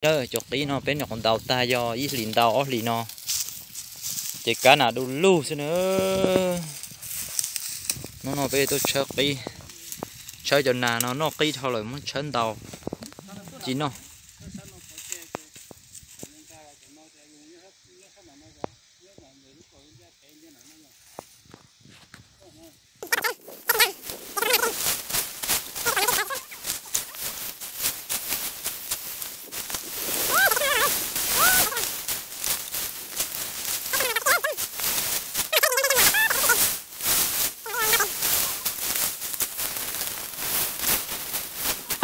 Cov qib no peb nyuam qhuav ntaus tag yog ib hlis ntau ob hlis no, ces kab nas du lug xwb na. Hnub no peb tuaj tshawb qib, tshawb cov nas no noj qib dhau lawm muab tshawb ntaus ci noj.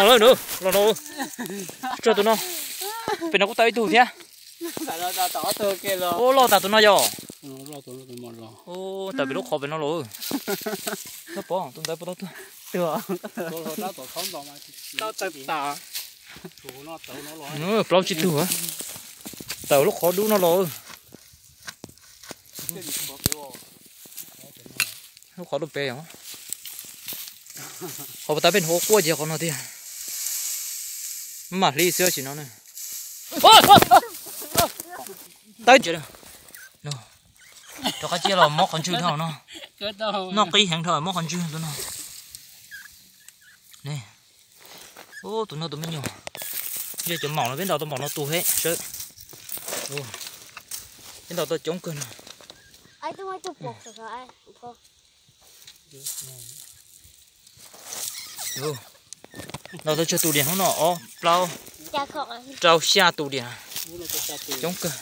Los no, los no, tsuag tus no, pem no kuj tau ib tug thiab. Ua loj tas tus no yog. Tawm pem lub qhov pem no los. Txhob pov tus ntawd puas tau tuag. Plaub tsib tug. Tawm lub qhov dub no los. Lub qhov dub pem os. Qhov puas tas peb hnub quaj ces qhov no tiag. Mam hli xwb tsis no na. Tawb rov qab ciaj los mob qhov ntswg dhau no. Noj qib heev dhau mob qhov ntswg tus no. Tus no tus me nyuam. Yog cov maum no peb ntaus tau npaum no tus he sawb. Peb ntaus tau coob kawg no. Ntaus tau tsawg tus diam hnub no, ob plaub rau xya tus diam. Coob kawg.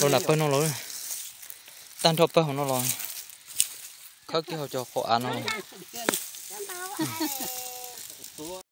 Los nram pawg no los, tag nrho pawg hauv no los, khawb kiag hauv cov qhov av no los.